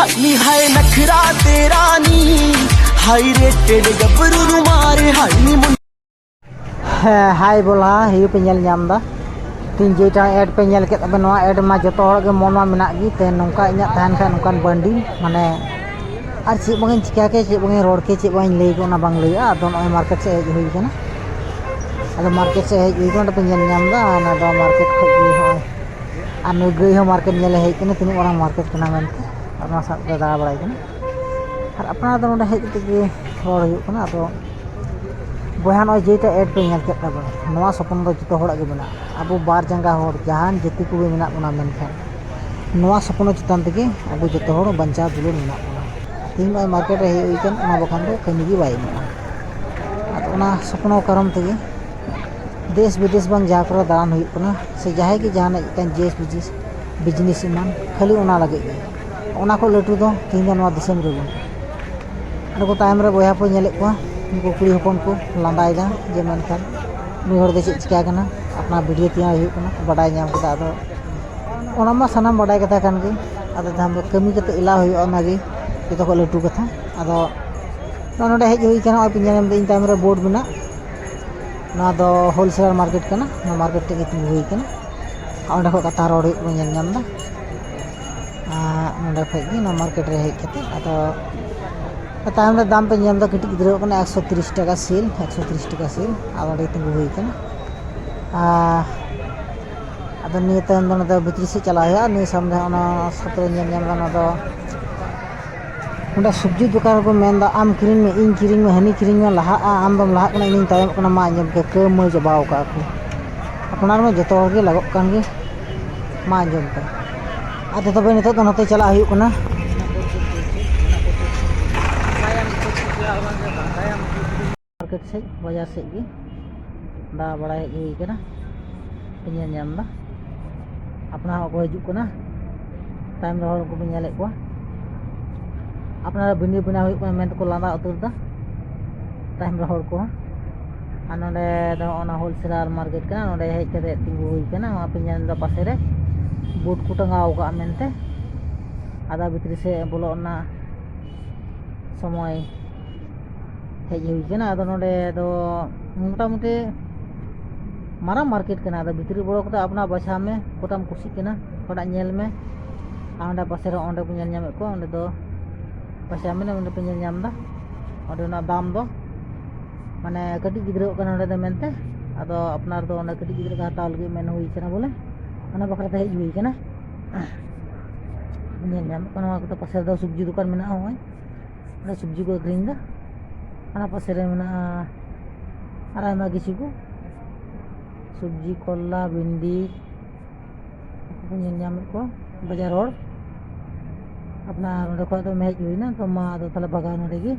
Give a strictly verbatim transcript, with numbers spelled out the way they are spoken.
नी हाय नखरा तेरा नी, high rated गबरू नु मारे हाई नी मुंडा। ᱦᱮᱸ, ᱦᱟᱭ ᱵᱚᱞᱟ ᱦᱤᱭᱩ ᱯᱮ ᱧᱮᱞ ᱧᱟᱢ ᱮᱫᱟ᱾ ᱛᱤᱦᱤᱧ ᱡᱮᱴᱟ ᱮᱰ ᱯᱮ ᱧᱮᱞ ᱠᱮᱫ ᱛᱟᱵᱮ, ᱱᱚᱣᱟ ᱮᱰ ᱢᱟ ᱡᱚᱛᱚ ᱦᱚᱲ ᱜᱮ ᱢᱚᱱ ᱢᱟ ᱢᱮᱱᱟᱜ ᱜᱮ᱾ ᱛᱮ ᱱᱚᱝᱠᱟ ᱤᱧᱟᱹᱜ ᱛᱟᱦᱮᱱ ᱠᱷᱟᱱ ᱱᱚᱝᱠᱟᱱ ᱵᱟᱱᱰᱤ, ᱢᱟᱱᱮ, ᱟᱨ ᱪᱮᱫ ᱵᱟᱝ ᱤᱧ ᱪᱤᱠᱟᱹ ᱠᱮᱭᱟ, ᱪᱮᱫ ᱵᱟᱝ ᱤᱧ ᱨᱚᱲ ᱠᱮᱭᱟ, ᱪᱮᱫ ᱵᱟᱝ ᱤᱧ ᱞᱟᱹᱭ ᱠᱮᱭᱟ, ᱚᱱᱟ ᱵᱟᱝ ᱞᱟᱹᱭᱟᱹᱜᱼᱟ᱾ ᱟᱫᱚ ᱱᱚᱜᱼᱚᱭ ᱢᱟᱨᱠᱮᱴ ᱥᱮᱫ ᱦᱮᱡ ᱦᱩᱭ ᱠᱟᱱᱟ᱾ ᱟᱫᱚ ᱢᱟᱨᱠᱮᱴ ᱥᱮᱫ ᱦᱮᱡ ᱦᱩᱭ ᱠᱟᱱᱟ, ᱚᱸᱰᱮ ᱯᱮ ᱧᱮᱞ ᱧᱟᱢ ᱮᱫᱟ, ᱚᱱᱟ ᱫᱚ ᱢᱟᱨᱠᱮᱴ ᱠᱷᱚᱡ ᱜᱮ ᱱᱚᱜᱼᱚᱭ᱾ ᱟᱨ ᱱᱩᱭ ᱜᱟᱹᱭ ᱦᱚᱸ ᱢᱟᱨᱠᱮᱴ ᱧᱮᱞᱮ ᱦᱮᱡ ᱠᱟᱱᱟ, ᱛᱤᱱᱟᱹᱜ ᱢᱟᱨᱟᱝ ᱢᱟᱨᱠᱮᱴ ᱠᱟᱱᱟ ᱢᱮᱱᱛᱮ᱾ ᱟᱨ ᱚᱱᱟ ᱥᱟᱶᱛᱮ ᱫᱟᱬᱟ ᱵᱟᱲᱟᱭ ᱠᱟᱱᱟ᱾ ᱟᱨ ᱟᱯᱱᱟᱨ ᱫᱚ ᱱᱚᱰᱮ ᱦᱮᱡ ᱠᱟᱛᱮ ᱜᱮ ᱨᱚᱲ ᱦᱩᱭᱩᱜ ᱠᱟᱱᱟ᱾ ᱟᱫᱚ ᱵᱚᱭᱦᱟ, ᱱᱚᱜᱼᱚᱭ ᱡᱮᱴᱟ ᱮᱰ ᱯᱮ ᱧᱮᱞ ᱠᱮᱫ ᱛᱟᱵᱚᱱᱟ, ᱱᱚᱣᱟ ᱥᱚᱯᱱᱚ ᱫᱚ ᱡᱚᱛᱚ ᱦᱚᱲᱟᱜ ᱜᱮ ᱢᱮᱱᱟᱜᱼᱟ᱾ ᱟᱵᱚ ᱵᱟᱨ ᱡᱟᱸᱜᱟ ᱦᱚᱲ ᱡᱟᱦᱟᱱ ᱡᱟᱹᱛᱤ ᱠᱚᱜᱮ ᱢᱮᱱᱟᱜ ᱵᱚᱱᱟ, ᱢᱮᱱᱠᱷᱟᱱ ᱱᱚᱣᱟ ᱥᱚᱯᱱᱚ ᱪᱮᱛᱟᱱ ᱛᱮᱜᱮ ᱟᱵᱚ ᱡᱚᱛᱚ ᱦᱚᱲ ᱵᱟᱧᱪᱟᱣ ᱫᱩᱞᱟᱹᱲ ᱢᱮᱱᱟᱜ ᱵᱚᱱᱟ᱾ ᱛᱮᱦᱮᱧ ᱱᱚᱜᱼᱚᱭ ᱢᱟᱨᱠᱮᱴ ᱨᱮ ᱦᱮᱡ ᱦᱩᱭ ᱠᱟᱱ, ᱚᱱᱟ ᱵᱟᱠᱷᱟᱱ ᱫᱚ ᱠᱟᱹᱢᱤ ᱜᱮ ᱵᱟᱭ ᱮᱢᱚᱜᱼᱟ᱾ ᱟᱫᱚ ᱚᱱᱟ ᱥᱚᱯᱱᱚ ᱠᱟᱨᱚᱱ ᱛᱮᱜᱮ ᱫᱮᱥ ᱵᱤᱫᱮᱥ ᱵᱟᱝ ᱡᱟᱦᱟᱸ ᱠᱚᱨᱮ ᱫᱟᱬᱟᱱ ᱦᱩᱭᱩᱜ ᱠᱟᱱᱟ, ᱥᱮ ᱡᱟᱦᱟᱸᱭ ᱜᱮ ᱡᱟᱦᱟᱱᱟᱜ ᱢᱤᱫᱴᱟᱝ ᱡᱮᱥ ᱵᱤᱡᱮᱥ, ᱵᱤᱡᱽᱱᱮᱥ ᱮᱢᱟᱱ, ᱠᱷᱟᱹᱞᱤ ᱚᱱᱟ ᱞᱟᱹᱜᱤᱫ ᱜᱮ᱾ ᱚᱱᱟ ᱠᱷᱚᱱ ᱞᱟᱹᱴᱩ ᱫᱚ ᱛᱮᱦᱮᱧ ᱫᱚ ᱱᱚᱣᱟ ᱫᱤᱥᱚᱢ ᱨᱮ ᱵᱟᱹᱱᱩᱜᱼᱟ᱾ ᱟᱨ ᱠᱚ ᱛᱟᱭᱚᱢ ᱨᱮ ᱵᱚᱭᱦᱟ ᱠᱚ ᱧᱮᱞᱮᱫ ᱠᱚᱣᱟ, ᱩᱱᱠᱩ ᱠᱩᱲᱤ ᱦᱚᱯᱚᱱ ᱠᱚ ᱞᱟᱸᱫᱟᱭᱮᱫᱟ ᱡᱮ, ᱢᱮᱱᱠᱷᱟᱱ ᱱᱩᱭ ᱦᱚᱲ ᱫᱚ ᱪᱮᱫ ᱪᱤᱠᱟᱹ ᱠᱟᱱᱟ, ᱟᱯᱱᱟᱨ ᱵᱷᱤᱰᱤᱭᱳ ᱛᱮᱭᱟᱨ ᱦᱩᱭᱩᱜ ᱠᱟᱱᱟ, ᱵᱟᱰᱟᱭ ᱧᱟᱢ ᱠᱮᱫᱟ᱾ ᱟᱫᱚ ᱚᱱᱟ ᱢᱟ ᱥᱟᱱᱟᱢ ᱵᱟᱰᱟᱭ ᱠᱟᱛᱷᱟ ᱠᱟᱱ ᱜᱮ, ᱟᱫᱚ ᱡᱟᱦᱟᱸ ᱫᱚ ᱠᱟᱹᱢᱤ ᱠᱟᱛᱮ ᱮᱞᱟᱣ ᱦᱩᱭᱩᱜᱼᱟ, ᱚᱱᱟᱜᱮ ᱡᱚᱛᱚ ᱠᱷᱚᱱ ᱞᱟᱹᱴᱩ ᱠᱟᱛᱷᱟ᱾ ᱟᱫᱚ ᱱᱚᱜᱼᱚ ᱱᱚᱰᱮ ᱦᱮᱡ ᱦᱩᱭ ᱠᱟᱱᱟ, ᱱᱚᱜᱼᱚᱭ ᱯᱮ ᱧᱮᱞ ᱧᱟᱢ ᱮᱫᱟ, ᱤᱧ ᱛᱟᱭᱚᱢ ᱨᱮ ᱵᱳᱨᱰ ᱢᱮᱱᱟᱜ, ᱱᱚᱣᱟ ᱫᱚ ᱦᱳᱞᱥᱮᱞᱟᱨ ᱢᱟᱨᱠᱮᱴ ᱠᱟᱱᱟ, ᱱᱚᱣᱟ ᱢᱟᱨᱠᱮᱴ ᱴᱷᱮᱡ ᱜᱮ ᱛᱤᱸᱜᱩ ᱦᱩᱭ ᱠᱟᱱᱟ᱾ ᱟᱨ ᱚᱸᱰᱮ ᱠᱷᱚᱱ ᱠᱟᱛᱷᱟ ᱨᱚᱲ ᱦᱩᱭᱩᱜ ᱠᱟᱱᱟ, ᱧᱮᱞ ᱧᱟᱢ ᱮᱫᱟ᱾ ᱟᱨ ᱱᱚᱸᱰᱮ ᱠᱷᱚᱡ ᱜᱮ ᱱᱚᱣᱟ ᱢᱟᱨᱠᱮᱴ ᱨᱮ ᱦᱮᱡ ᱠᱟᱛᱮ, ᱟᱫᱚ ᱛᱟᱭᱚᱢ ᱨᱮ ᱫᱟᱢ ᱯᱮ ᱧᱮᱞ ᱮᱫᱟ, ᱠᱟᱹᱴᱤᱡ ᱜᱤᱫᱽᱨᱟᱹ ᱠᱟᱱᱟ, ᱮᱠᱥᱚ ᱛᱤᱨᱤᱥ ᱴᱟᱠᱟ ᱥᱮᱞ, ᱮᱠᱥᱚ ᱛᱤᱨᱤᱥ ᱴᱟᱠᱟ ᱥᱮᱞ᱾ ᱟᱫᱚ ᱚᱸᱰᱮ ᱛᱤᱸᱜᱩ ᱦᱩᱭ ᱠᱟᱱᱟ᱾ ᱟᱨ ᱟᱫᱚ ᱱᱤᱭᱟᱹ ᱛᱟᱭᱚᱢ ᱫᱚ ᱱᱚᱛᱮ ᱵᱷᱤᱛᱨᱤ ᱥᱮᱫ ᱪᱟᱞᱟᱜ ᱦᱩᱭᱩᱜᱼᱟ᱾ ᱱᱤᱭᱟᱹ ᱥᱟᱢᱱᱮ ᱚᱱᱟ ᱥᱟᱛᱨᱮ ᱧᱮᱞ ᱧᱟᱢ ᱮᱫᱟ, ᱚᱱᱟ ᱫᱚ ᱚᱸᱰᱮ ᱥᱚᱵᱽᱡᱤ ᱫᱚᱠᱟᱱ ᱨᱮᱠᱚ ᱢᱮᱱᱫᱟ, "ᱟᱢ ᱠᱤᱨᱤᱧ ᱢᱮ, ᱤᱧ ᱠᱤᱨᱤᱧ ᱢᱮ, ᱦᱟᱹᱱᱤ ᱠᱤᱨᱤᱧ ᱢᱮ, ᱞᱟᱦᱟᱜᱼᱟ, ᱟᱢ ᱫᱚᱢ ᱞᱟᱦᱟᱜ ᱠᱟᱱᱟ, ᱤᱧᱤᱧ ᱛᱟᱭᱚᱢᱚᱜ ᱠᱟᱱᱟ, ᱢᱟ ᱟᱸᱡᱚᱢ ᱯᱮ, ᱠᱟᱹᱢᱟᱹᱭ ᱪᱟᱵᱟᱣ ᱠᱟᱜᱼᱟ ᱠᱚ᱾ ᱟᱯᱱᱟᱨ ᱢᱟ ᱡᱚᱛᱚ ᱦᱚᱲ ᱜᱮ ᱞᱟᱜᱚᱜ ᱠᱟᱱ ᱜᱮ, ᱢᱟ ᱟᱸᱡᱚᱢ ᱯᱮ᱾" ᱟᱫᱚ ᱛᱚᱵᱮ ᱱᱤᱛᱚᱜ ᱫᱚ ᱱᱚᱛᱮ ᱪᱟᱞᱟᱜ ᱦᱩᱭᱩᱜ ᱠᱟᱱᱟ᱾ ᱢᱟᱨᱠᱮᱴ ᱥᱮᱫ, ᱵᱟᱡᱟᱨ ᱥᱮᱫ ᱜᱮ ᱫᱟᱬᱟ ᱵᱟᱲᱟᱭ ᱦᱮᱡ ᱦᱩᱭ ᱠᱟᱱᱟ᱾ ᱯᱮ ᱧᱮᱞ ᱧᱟᱢ ᱮᱫᱟ, ᱟᱯᱱᱟᱨ ᱦᱚᱸᱠᱚ ᱦᱤᱡᱩᱜ ᱠᱟᱱᱟ᱾ ᱛᱟᱭᱚᱢ ᱨᱮ ᱦᱚᱲ ᱠᱚᱵᱚᱱ ᱧᱮᱞᱮᱫ ᱠᱚᱣᱟ, ᱟᱯᱱᱟᱨᱟᱜ ᱵᱷᱤᱰᱤᱭᱳ ᱵᱮᱱᱟᱣ ᱦᱩᱭᱩᱜ ᱠᱟᱱᱟ ᱢᱮᱱᱛᱮᱠᱚ ᱞᱟᱸᱫᱟ ᱩᱛᱟᱹᱨ ᱮᱫᱟ᱾ ᱛᱟᱭᱚᱢ ᱨᱮ ᱦᱚᱲ ᱠᱚᱦᱚᱸ, ᱟᱨ ᱱᱚᱰᱮ ᱫᱚ ᱚᱱᱟ ᱦᱳᱞᱥᱮᱞᱟᱨ ᱢᱟᱨᱠᱮᱴ ᱠᱟᱱᱟ, ᱱᱚᱰᱮ ᱦᱮᱡ ᱠᱟᱛᱮ ᱛᱤᱸᱜᱩ ᱦᱩᱭ ᱠᱟᱱᱟ᱾ ᱱᱚᱣᱟ ᱯᱮ ᱧᱮᱞ ᱮᱫᱟ ᱯᱟᱥᱮ ᱨᱮ ᱵᱳᱨᱰ ᱠᱚ ᱴᱟᱸᱜᱟᱣ ᱟᱠᱟᱫᱼᱟ ᱢᱮᱱᱛᱮ, ᱟᱫᱟ ᱵᱷᱤᱛᱨᱤ ᱥᱮᱫ ᱵᱚᱞᱚᱜ ᱨᱮᱱᱟᱜ ᱥᱚᱢᱚᱭ ᱦᱮᱡ ᱦᱩᱭ ᱠᱟᱱᱟ᱾ ᱟᱫᱚ ᱱᱚᱰᱮ ᱫᱚ ᱢᱚᱴᱟᱢᱩᱴᱤ ᱢᱟᱨᱟᱝ ᱢᱟᱨᱠᱮᱴ ᱠᱟᱱᱟ᱾ ᱟᱫᱚ ᱵᱷᱤᱛᱨᱤ ᱵᱚᱞᱚ ᱠᱟᱛᱮ ᱟᱯᱱᱟᱨ ᱵᱟᱪᱷᱟᱣ ᱢᱮ, ᱚᱠᱟᱴᱟᱜ ᱮᱢ ᱠᱩᱥᱤᱜ ᱠᱟᱱᱟ, ᱚᱠᱟᱴᱟᱜ ᱧᱮᱞ ᱢᱮ᱾ ᱟᱨ ᱚᱸᱰᱮ ᱯᱟᱥᱮ ᱨᱮ ᱚᱸᱰᱮ ᱵᱚᱱ ᱧᱮᱞ ᱧᱟᱢᱮᱫ ᱠᱚᱣᱟ, ᱚᱸᱰᱮ ᱫᱚ ᱵᱟᱪᱷᱟᱣ ᱢᱮ, ᱚᱸᱰᱮ ᱯᱮ ᱧᱮᱞ ᱧᱟᱢ ᱮᱫᱟ, ᱚᱸᱰᱮᱱᱟᱜ ᱫᱟᱢ ᱫᱚ ᱢᱟᱱᱮ ᱠᱟᱹᱴᱤᱡ ᱜᱤᱫᱽᱨᱟᱹᱣᱟᱜ ᱠᱟᱱᱟ ᱚᱸᱰᱮ ᱫᱚ ᱢᱮᱱᱛᱮ᱾ ᱟᱫᱚ ᱟᱯᱱᱟᱨ ᱫᱚ ᱚᱸᱰᱮ ᱠᱟᱹᱴᱤᱡ ᱜᱤᱫᱽᱨᱟᱹ ᱠᱚ ᱦᱟᱛᱟᱣ ᱞᱟᱹᱜᱤᱫ ᱢᱮᱱ ᱦᱩᱭ ᱠᱟᱱᱟ, ᱵᱚᱞᱮ ᱚᱱᱟ ᱵᱟᱠᱷᱨᱟ ᱛᱮ ᱦᱮᱡ ᱦᱩᱭ ᱠᱟᱱᱟ᱾ ᱧᱮᱞ ᱧᱟᱢᱚᱜ ᱠᱟᱱᱟ ᱱᱚᱣᱟ ᱠᱚᱫᱚ, ᱯᱟᱥᱮ ᱨᱮᱫᱚ ᱥᱚᱵᱽᱡᱤ ᱫᱚᱠᱟᱱ ᱢᱮᱱᱟᱜᱼᱟ, ᱱᱚᱜᱼᱚᱭ ᱚᱸᱰᱮ ᱥᱚᱵᱽᱡᱤ ᱠᱚ ᱟᱹᱠᱷᱨᱤᱧ ᱮᱫᱟ᱾ ᱚᱱᱟ ᱯᱟᱥᱮ ᱨᱮ ᱢᱮᱱᱟᱜᱼᱟ ᱟᱨ ᱟᱭᱢᱟ ᱠᱤᱪᱷᱩ ᱠᱚ, ᱥᱚᱵᱽᱡᱤ, ᱠᱚᱨᱞᱟ, ᱵᱷᱤᱱᱰᱤ, ᱩᱱᱠᱩ ᱠᱚ ᱧᱮᱞ ᱧᱟᱢᱮᱫ ᱠᱚᱣᱟ ᱵᱟᱡᱟᱨ ᱦᱚᱲ᱾ ᱟᱯᱱᱟᱨ ᱱᱚᱰᱮ ᱠᱷᱚᱱ ᱫᱚ ᱦᱮᱡ ᱦᱩᱭᱱᱟ, ᱛᱚ ᱢᱟ ᱟᱫᱚ ᱛᱟᱦᱞᱮ ᱵᱷᱟᱜᱟᱣ ᱱᱚᱰᱮ ᱜᱮ᱾